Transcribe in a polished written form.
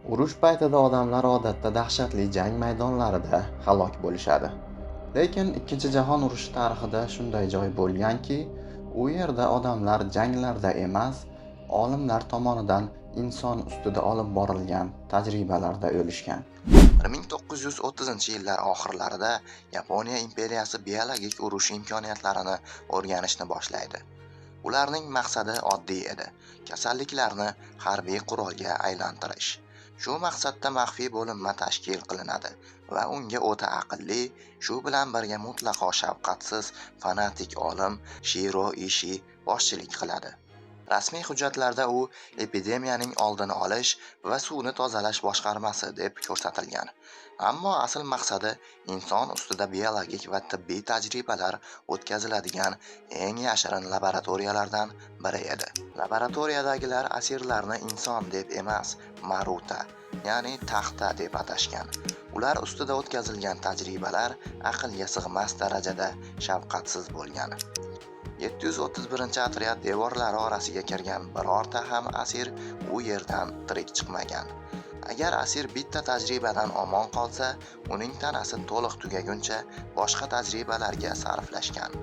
Urush paytida odamlar odatda dahshatli jang maydonlarida halok bo'lishadi. Lekin Ikkinchi jahon urushi tarixida shunday joy bo'lganki, u yerda odamlar janglarda emas, olimlar tomonidan inson ustida olib borilgan tajribalarda o'lishgan. 1930-yillar oxirlarida Yaponiya imperiyasi biologik urush imkoniyatlarini o'rganishni boshlaydi. Ularning maqsadi oddiy edi: kasalliklarni harbiy qurolga aylantirish. Shu maqsadda maxfiy bo'linma tashkil qilinadi va unga o'ta aqlli, shu bilan birga mutlaqo shafqatsiz fanatik olim Shiro Ishi boshchilik qiladi. Rasmiy hujjatlarda u epidemiyaning oldini olish va suvni tozalash boshqarmasi deb ko'rsatilgan. Ammo asl maqsadi inson ustida biologik va tibbiy tajribalar o'tkaziladigan eng yashirin laboratoriyalardan biri edi. Laboratoriyadagilar asirlarni inson deb emas, maruta, ya'ni taxta deb atashgan. Ular ustida o'tkazilgan tajribalar aqlga sig'mas darajada shafqatsiz bo'lgan. 731-otryad devorlari orasiga kirgan birorta ham asir u yerdan tirik chiqmagan. Agar asir bitta tajribadan omon qolsa, uning tanasi to'liq tugaguncha boshqa tajribalarga sarflashgan.